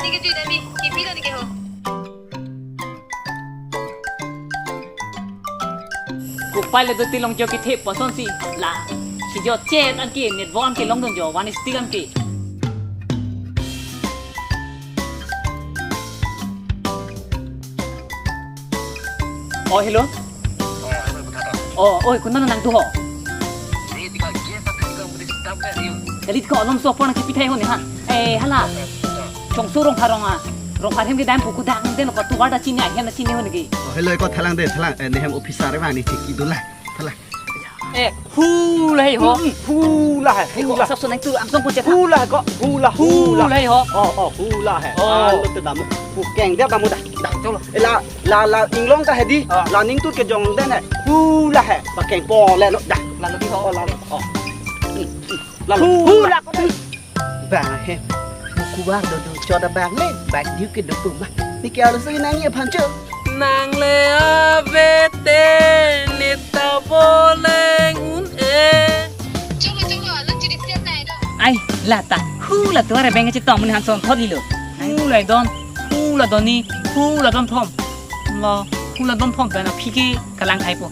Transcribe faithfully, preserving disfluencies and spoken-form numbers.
Kejui dami, kipilo neke ho. Kopai le do tilong jo kethe pasonsi la. Si jo chet anke, network anke longdun jo, one stick anke. Oh, hello. Oh, hello, Buthathang. Oh, oi, konat nangtum ho? Ini tika gas atau tika beri stop ya, Rio. Kali ko alom so phone kipithai ho ne ha. Eh, hala. Chongso Rongphar arong a. Rongphar ahem kedam puku dang den ko tovar ta chini ahem ta chini ho neke. Oh, hello, ko thalang de, thalang. Eh, nehem officer ma ne cheki dula. Thalang. Eh, hu lahai ho. Hmm. Hu lahai, hu Eko lah. Asap so nangtum angsong pun chet ha. Hu lahai ko, hu lah, hu Hu lah. Lahai ho. Oh, oh, hu lahai. Oh. Alo te damu. Hu keng dia damu dah. Dah, cholo. Eh, la, la, la, inglong ta hedi. Ah. La ningtut kejong den hai. Hu lahai. Ba keng po le lo dah. Lalu di ho. Oh, lalu. Oh. Hmm, hmm. Lalu. Hu Hu lah. Lah ko dah. Bang he. Buku bar do do choda bang le. Bang diu ke do puma. Neke alo sui nang ye phancho. Nang le ave te ne ta boleng un-e. Cholo, cholo, alang chiri siap nai do. Ai, la ta. Hu la tuare beng chetong mun hanson thot lilo. Hu la don. Hu la don ni. Hu la don thom. Lo. Hu la don thom pen aphi ke kalang thai po.